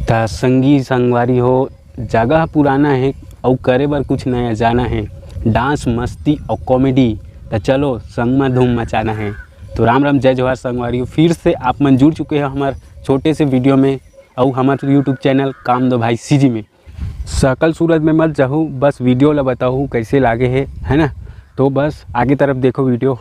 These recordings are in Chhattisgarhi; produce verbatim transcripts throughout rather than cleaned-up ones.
त संगी संगवारी हो, जगह पुराना हे अउ करे बर कुछ नया जाना हे, डांस, मस्ती अउ कॉमेडी। त चलो, संग म धूम मचाना हे। तो राम राम, जय जोहार संगवारी हो, फिर से आप मन जुड़ चुके हो हमर छोटे से वीडियो में अउ हमर YouTube चैनल काम दो भाई सीजी में। सकल सूरत में मत जाहू, बस वीडियो ला बताहू कैसे लागे हे, है ना? तो बस आगे तरफ देखो वीडियो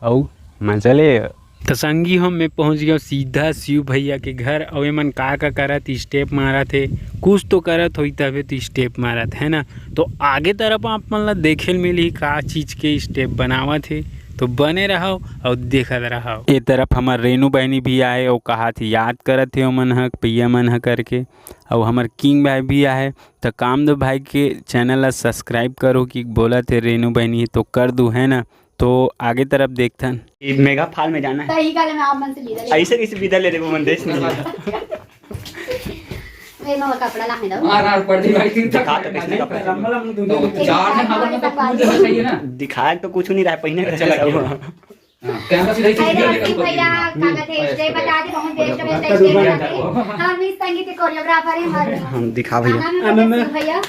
अउ मजा ले। त संगी हो, मैं पहुंच गया सीधा शिव भैया के घर। अउ एमन का का करत, स्टेप मारत हे, कुछ तो करत होई तभे तो स्टेप मारत, है ना? तो आगे तरफ आप मन ला देखे ल मिलही का चीज के स्टेप बनावत हे। तो बने रहव अउ देखत रहव। ए तरफ हमर रेनू बहिनी भी आए अउ कहात हे, याद करत हे ओमन ह, भैया मन ह करके। अउ हमर किंग भाई भी आए, त काम दो भाई के चैनल ला सब्सक्राइब करो कि बोलत हे रेनू बहिनी, तो कर दू, है ना? तो आगे तरफ देखथन। ये मेगा फॉल में जाना है। सही गल में आप मन से विदा ले। ऐसे कैसे विदा ले रहे वो मन देश नहीं। वे मैं कपड़ा ला है दो। मार, मार, पड़ दी भाई, तीन दिखा तो कैसे कपड़ा। तो चार दिन हमारे पास पूजा चाहिए ना। दिखाए तो कुछ नहीं रहा, पहने का अच्छा लगा। हाँ, कैमरा सीधा ही अरे सीधा अरविंद भैया, का कहते हैं, स्टेप बता दे, बहुत बेस्ट, बेस्ट स्टेप बताते हैं। हम इस संगीत के कोरियोग्राफर हैं, हमारे हम दिखा भैया। नाम है भैया।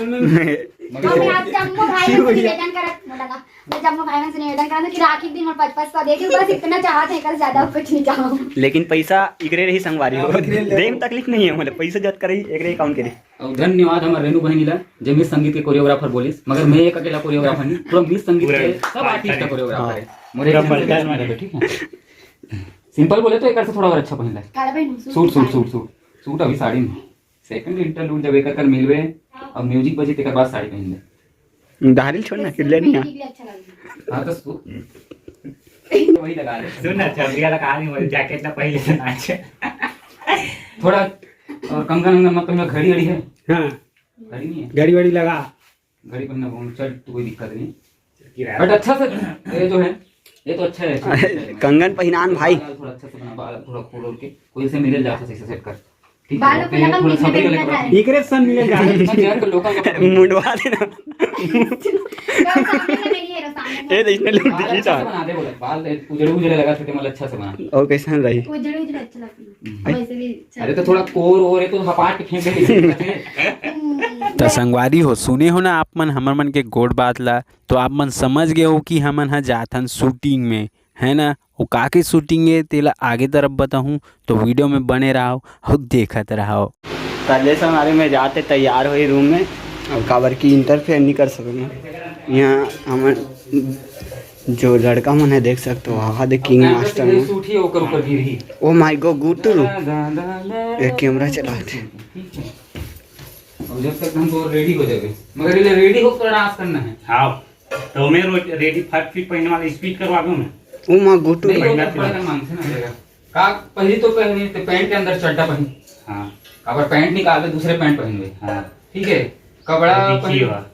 मगर हम आप जम्मो भाई से निवेदन करत, मोटा का, मैं जम्मो भाई से निवेदन करत कि राखी के दिन मोर पचपन सौ दे दे, बस इतना चाहत है, कल ज्यादा कुछ नहीं चाहूँ। लेकिन पैसा इकरे रही संगवारी हो। हाँ, देम तकलीफ नहीं है, मतलब पैसा जत करे, एकरे अकाउंट के लिए। अउ धन्यवाद हमर रेनू बहिनी ला, जे मिस संगीत के कोरियोग्राफर बोलिस, मगर मैं एक अकेला कोरियोग्राफर नहीं, पूरा मिस संगीत पूरा के सब आर्टिस्ट का कोरियोग्राफर है। मोरे पूरा एक पलटा संगीत मारे। ठीक है, सिंपल बोले तो एक से थोड़ा और अच्छा पहन ले। काला पहनू, suit, suit, suit, suit, suit, suit अभी साड़ी में। सेकंड इंटरलूड जब एक कर मिलवे और म्यूजिक बजे, तेकर बाद साड़ी पहन ले। दाढ़ी छोड़ ना, कि ले नहीं आ। म्यूजिक भी अच्छा लगता है। हाँ, तो सू-, वही लगा ले। सुन ना, चंद्रिया लगा नहीं, वो जैकेट ना पहले से नाचे। थोड़ा और कंगन वंगन मत पहनो, घड़ी वड़ी है? हाँ। घड़ी नहीं है? घड़ी वड़ी लगा। घड़ी पहनना बहुत, चल, तो कोई दिक्कत नहीं। बट अच्छा से, ये जो है, ये तो अच्छा है, अच्छा है। कंगन पहनान भाई। बाल थोड़ा अच्छा से बना, बाल थोड़ा खोल ओल के, कोई से मिले जा, अच्छा से सेट कर। ठीक है, बालों पे ओके, लगन थोड़ा बीच में सबरी बैठना वाले है। कपड़े। इकरे सन मिले जा। अच्छा, यार, तो लोकल कपड़े। मुंडवा देना। तो सामने से मेरी हीरो सामने से। ए, तो इसमें लूट बाल दिखी अच्छा था। से बना दे, बोले, बाल उजड़े उजड़े लगा, छोटे, मतलब, अच्छा से बना। और कैसे रही? उजड़े उजड़े अच्छा लगता है। हम्म। वैसे भी अच्छा अरे, तो लगता थोड़ा है। कोर और है, तो हपाट के फेंक दे। हम्म। त संगवारी हो, सुने हो ना आप मन हमर मन के गोठ बात ला, तो आप मन समझ गए हो कि हमन ह जाथन शूटिंग में, है ना? वो का के शूटिंग है, तेला आगे तरफ बताहूँ, तो वीडियो में बने रहो और देखत रहो। त ले संगवारी, मैं जाते तैयार होई रूम में, अब काबर की इंटरफेयर नहीं कर सकूँ। यहाँ हमर जो लड़का मन है, देख सकते हो, वहाँ दे किंग मास्टर में। सूट ही ओकर ऊपर गिरही। Oh my God, गुटरू। दा, दा, दा, दा। एक कैमरा चला थे। ठीक है। अब जब तक हम तो रेडी हो जावे, मगर ये रेडी हो, पूरा डांस करना है। हाँ, तो मैं रोज रेडी फट फिट पहनने वाला स्पीड करवा दूँ मैं। ओ माँ, गुटरू। नहीं, वो पहला कपड़ा फिर का मांग से ना रहेगा। का पहली तो पहनी, तो पैंट के अंदर चड्डा पहन। हाँ। अगर पैंट निकाल दे, दूसरे पैंट पहन ले। हाँ। ठीक है, कपड़ा तो पहन।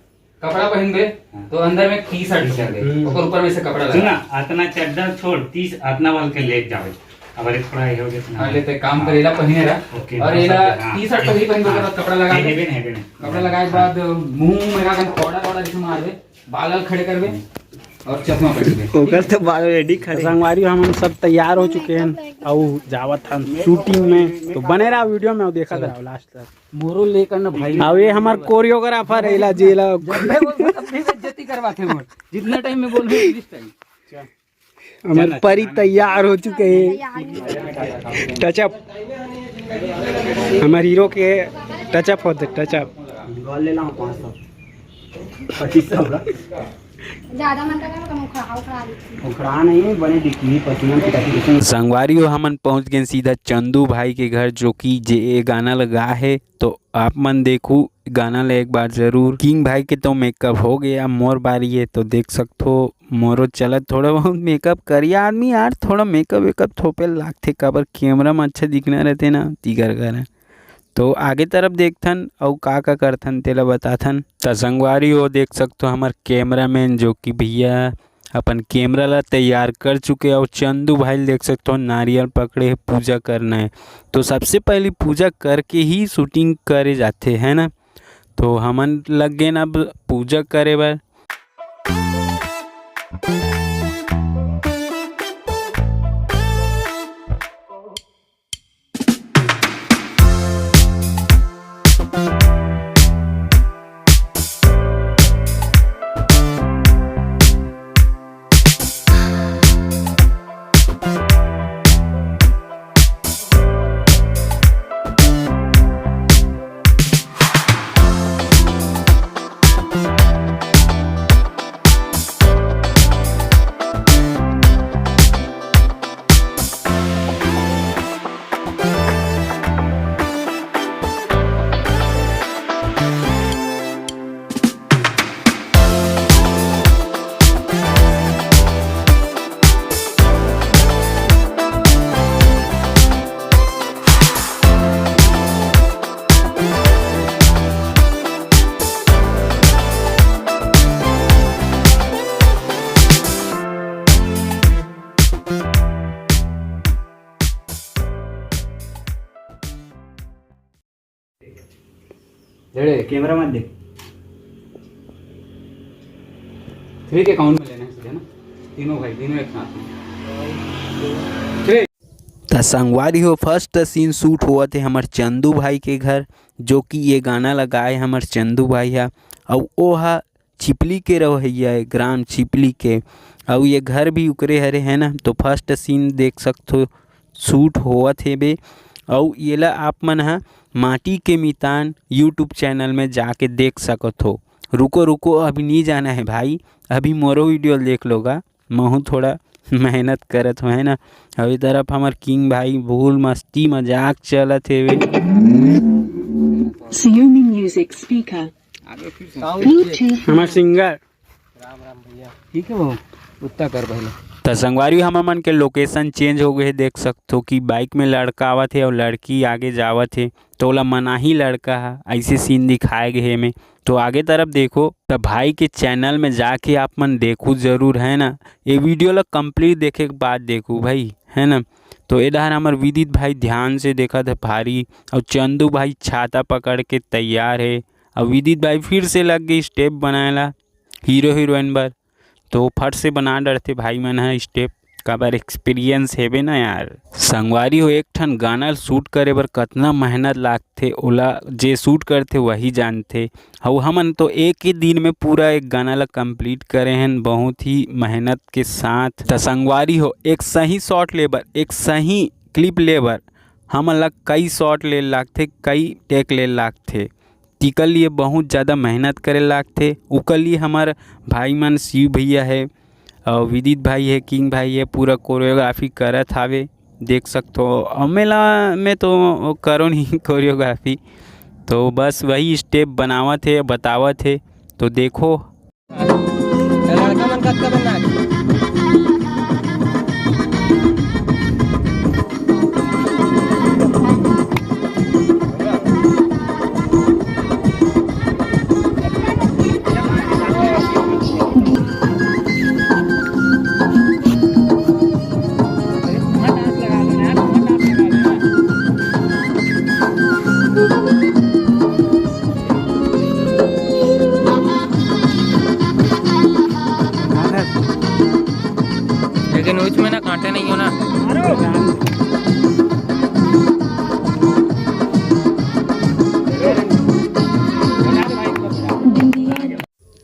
कपड़ा पहनबे, हाँ। तो अंदर में टी शर्ट पहनबे, हम्म। ओकर ऊपर में से कपड़ा सुन ना, लगा। अतना चड्डा छोड़, टी शर्ट अतना वाल के ले जावे। अब अरे थोड़ा ये हो गया सुना। हाँ, लेते काम हाँ। करेला पहिने रहा। ओके, और हाँ, एला सब, हाँ। टी शर्ट पहली पहनबे, ओकर बाद कपड़ा लगा नहीं, दे। नहीं, नहीं, नहीं। कपड़ा लगाए के बाद मुंह में का पाउडर वाउडर जैसे मारबे, बाल वाल खड़े करबे और चश्मा पहनबे। ओकर तो बाल रेडी खड़े। संगवारी, हम सब तैयार हो चुके हैं, अउ जावत हम शूटिंग में, तो बने रहा वीडियो में, अउ देखा रहा लास्ट तक। मोरो लेकर ना भाई। अब ये हमार कोरियोग्राफर है, इला जेला। जब मैं बोलूँ, तब भी बेइज्जती करवाते हैं मोर। जितना टाइम मैं बोलूँ, उस टाइम। हमारे परी तैयार हो चुके हैं। टचअप। हमारे हीरो के टचअप होते, टचअप। ले लाओ पाँच सौ। पच्चीस सौ का। ज्यादा मन का करो, कम उखड़ा, उखड़ा लीजिए। उखड़ा नहीं, बने दिखी, पसीना में पिटाई। संगवारी हो, हमन पहुंच गए सीधा चंदू भाई के घर, जो कि जे ये गाना लगा है। तो आप मन देखू गाना ले एक बार जरूर। किंग भाई के तो मेकअप हो गया, मोर बारी है, तो देख सकथो मोरो चलत थोड़ा बहुत मेकअप करिया आदमी यार, थोड़ा मेकअप वेकअप थोपे लागथे, काबर कैमरा में अच्छा दिखना रहते ना, तिगर कर। तो आगे तरफ देखथन अउ का का करथन तेला बताथन। त संगवारी हो देख सकथो हमर कैमरामैन जो कि भैया अपन कैमरा ला तैयार कर चुके अउ चंदू भाई ल देख सकथो नारियल पकड़े हे, पूजा करना है। तो सबसे पहले पूजा करके ही शूटिंग करे जाथे, है ना। तो हमन लग गए अब पूजा करे बर। रेडी? कैमरा मत देख। थ्री के काउंट में लेना है सीधे ना, तीनों भाई, तीनों एक साथ में। थ्री। त संगवारी हो, फर्स्ट सीन शूट होवत हे हमर चंदू भाई के घर, जो कि ये गाना ला गाए हमर चंदू भाई हा, अउ ओ हा छिपली के रहइया हे, ग्राम छिपली के, अउ ये घर भी उकरे हरे, है ना। तो फर्स्ट सीन देख सकथो, शूट होवत हेबे, अउ येला आप मन ह माटी के मितान YouTube चैनल में जाके देख सकत हो। रुको, रुको, अभी नहीं जाना है भाई, अभी मोरो वीडियो देख लोगा, महू थोड़ा मेहनत करत हो, है ना। अउ ए तरफ हमर किंग भाई भूल मस्ती मजाक चलत हेवे। Xiaomi music speaker। Bluetooth। हमर सिंगर। राम राम भैया। ठीक है वो, उत्ता कर पहले। त संगवारी, हमर मन के लोकेशन चेंज हो गए, देख सकथो कि बाइक में लड़का आवत हे अउ लड़की आगे जावत हे, तो ओला मनाही लड़का ह, ऐसे सीन दिखाए गए हे एमे। तो आगे तरफ देखो, त भाई के चैनल में जाके आप मन देखू जरूर, है ना। ये वीडियो ला कंप्लीट देखे के बाद देखू भाई, है ना। तो ए डहर हमर विदित भाई ध्यान से देखत हे भारी, अउ चंदू भाई छाता पकड़ के तैयार हे, अउ विदित भाई फिर से लग गए स्टेप बनाए ला हीरो हीरोइन बर। तो फट से बना डरथे भाई मन ह स्टेप, काबर एक्सपीरियंस हेबे ना यार। संगवारी हो, एक ठन गाना ल शूट करे बर कतना मेहनत लागथे, ओला जे शूट करथे वही जानथे। अउ हमन तो एक ही दिन में पूरा एक गाना ला कंप्लीट करे हन, बहुत ही मेहनत के साथ। त संगवारी हो, एक सही शॉट ले बर, एक सही क्लिप ले बर हमन ला कई शॉट ले लागथे, कई टेक ले लागथे। तिकर लिए बहुत ज़्यादा मेहनत करे लागथे। उकर लिए हमर भाई मन शिव भैया हे, अउ विदित भाई हे, किंग भाई हे, पूरा कोरियोग्राफी करत हावे, देख सकथो। अउ मेला में तो करो नहीं कोरियोग्राफी, तो बस वही स्टेप बनावत हे, बतावत हे। तो देखो, लड़का मन कतका बदमाश। लेकिन उसमें ना कांटे नहीं हो ना।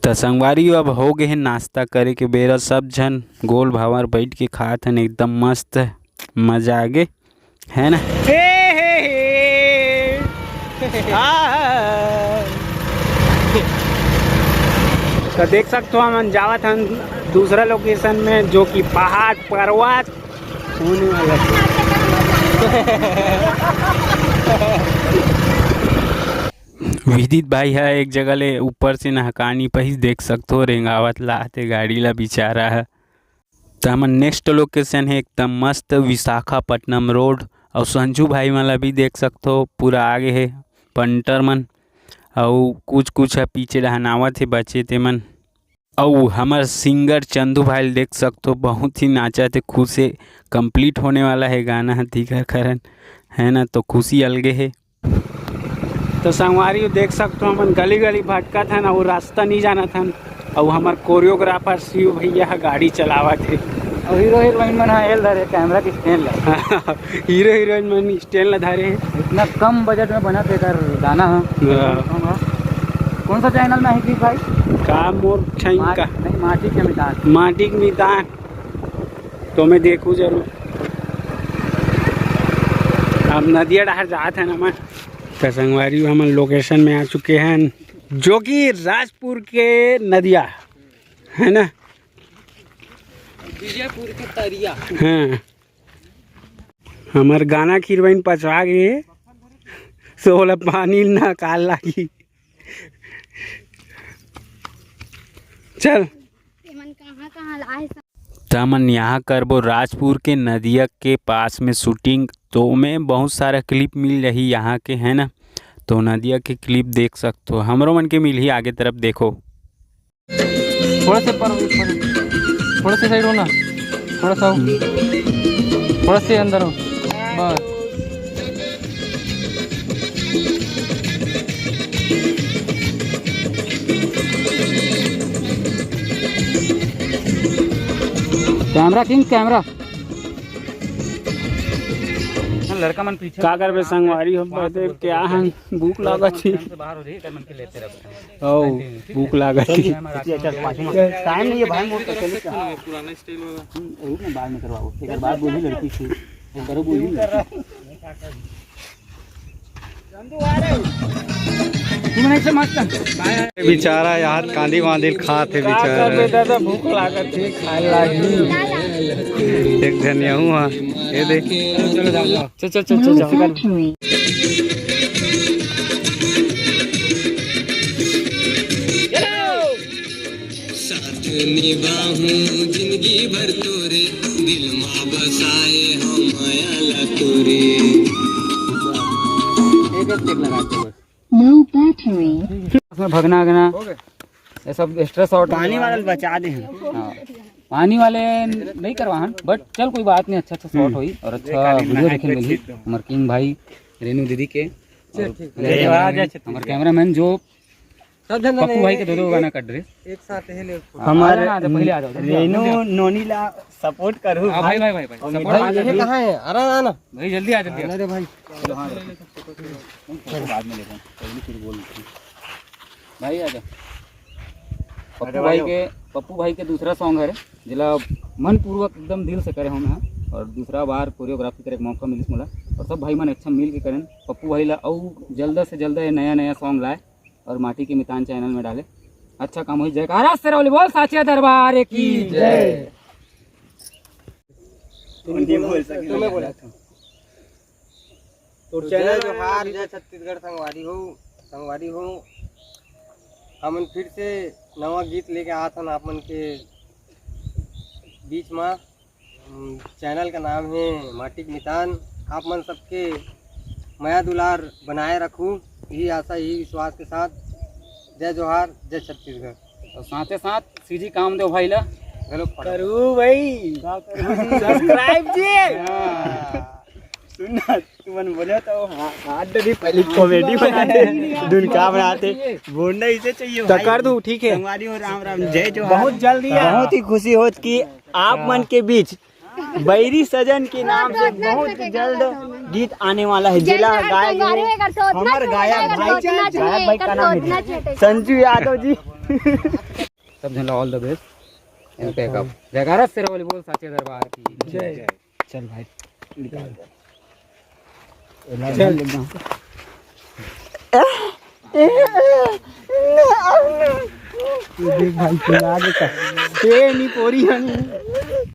त संगवारी, अब हो गए हे नाश्ता करे के बेरा, सब झन गोल भावर बैठ के खात हन, एकदम मस्त मजा आ गे, है ना? हे, हे, हे। आ। तो देख सकते हो, हमन जावत हन दूसरा लोकेशन में, जो कि पहाड़ पर्वत होने वाला है। विदित भाई ह एक जगह ले ऊपर से नहकानी पहिस, देख सकथो, रेंगावत लाते गाड़ी ला बेचारा ह। त हमर नेक्स्ट लोकेशन हे एकदम मस्त विशाखापट्टनम रोड, अउ संजू भाई मन ला भी देख सकथो, पूरा आगे हे पंटर मन, अउ कुछ कुछ ह पीछे डहन आवत हे बचे तेमन। अउ हमर सिंगर चंदू भाई ल देख सकथो, बहुत ही नाचत हे, खुश हे, कंप्लीट होने वाला हे गाना ह, दिखर खरन, है ना, तो खुशी अलगे हे। तो संगवारी हो, देख सकथो, हमन गली गली भटकत हन अउ रास्ता नहीं जानत हन, अउ हमर कोरियोग्राफर शिव भैया ह गाड़ी चलावत हे। अउ हीरो हीरोइन मन ह एल धरे कैमरा के स्टैंड ल। हीरो हीरोइन मन स्टैंड ल धरे हे। इतना कम बजट में बना थे कर गाना ह। हाँ। कौन सा चैनल में है क्लिप भाई? का मोर छाई माट-, का? नहीं, माटी के मितान। माटी के मितान। तो मैं देखूँ जरूर। अब नदिया डहर जात हन हमन। त संगवारी, हमन लोकेशन में आ चुके हैं, जो कि राजपुर के नदिया है ना। विजयपुर के तरिया। हाँ, हमर गाना खिरवाइन पचवा गे, सो ओला पानी ना काल लागी। चल। एमन कहाँ कहाँ लाए त हमन यहाँ करबो राजपुर के नदिया के पास में शूटिंग, तो ओमे बहुत सारा क्लिप मिल जाही यहाँ के, है ना। तो नदिया के क्लिप देख सकथो, हमरो मन के मिलही आगे तरफ। देखो, थोड़ा से पर, पर, थोड़ा से साइड हो ना, थोड़ा सा हो, थोड़ा से अंदर हो, बस। Camera king, camera. लड़का मन पीछे का करबे संगवारी, हम बता दे क्या हन, भूख लागत ही। से बाहर हो जाइए, कर मन के लेते रहते हैं। ओ, भूख लागत ही। टाइम नहीं है भाई, मोर तो चले क्या? पुराना स्टाइल वाला। रुक ना, बाद में करवाओ। एक बार बोली लड़की से, एक बार बोली लड़की। बेचारा यार कांदी वांदी खात हे का बेचारा। करबे दादा, भूख लागत हे, खाए लागी। एक झन यहू हा, ये देख। चल, चल, चल, चल, चल, चल। साथ निभाहूं जिंदगी भर तोरे, दिल मा बसाए हंव माया ला तोरे। एक step लगा दो बस। No battery। इसमें भगना अगना, ये सब extra shot पानी वाला बचा दे हैं। हाँ, पानी वाले नहीं करवा हन, but चल कोई बात नहीं, अच्छा अच्छा shot होई और अच्छा video देखे मिली हमर किंग भाई रेनू दीदी के और हमर cameraman जो सब झन पप्पू भाई के दो दो गाना कट रहे। एक साथ हे ले। हमारे आ जाओ, पहले आ जाओ, जल्दी आ जाओ, रेनू जल्दी आ जाओ। नोनी ला support करू हाँ, भाई, भाई, भाई, भाई, support भाई, आ ये जाओ। कहाँ है? अरे, आ ना। भाई, जल्दी आ, जल्दी आ। अरे भाई। चलो, हाँ, रखो। तुमको बाद में लेगा, पहले फिर बोल। भाई, आ जा। पप्पू भाई के, पप्पू भाई के दूसरा song है, जिला मनपूर्वक एकदम दिल से करे हम हैं, और दूसरा बार choreography करे के मौका मिलिस मोला, और सब भाई मन अच्छा मिल के करें। पप्पू भाई ला अउ जल्दा से जल्दा ये नया नया song लाए, और माटी के मितान channel में डाले। अच्छा काम होई। जयकारा शेरावाली बोल, साचे दरबार की जय। तुम ही बोल सके। तुम्हें बोला था। तो तो जय channel जोहार, जय छत्तीसगढ़ संगवारी हो, संगवारी हो। हमन फिर से नवा गीत लेके आत हन आप मन के बीच मा। हम्म, channel का नाम है माटी के मितान। आप मन सबके मया दुलार बनाए रखू, यही आशा, यही विश्वास के साथ। जय जोहार, जय छत्तीसगढ़। और साथे साथ सीजी काम दो भाई ला। हेलो, करू भाई। का करू? Subscribe जी। हाँ। सुन ना, तुमन बोले तो हा-, हाथ डरी पहले comedy बनाते, धुन का बनाते, बोलना इसे चाहिए तो भाई। कर दूं, ठीक है। संगवारी हो, राम राम, जय जोहार। बहुत जल्दी है। बहुत ही खुशी होत कि आप मन के बीच बैरी सजन के नाम से बहुत जल्द गीत आने वाला है, जिला गायक है हमर गायक भाई, गायक भाई का नाम है संजू यादव जी। सब झन ला all the best and pack up। जयकारा शेरावाली बोल, साचे दरबार की जय। चल भाई, निकाल दे। चल। ये देख भाई, चिल्ला देता। ये नहीं पोरी हन।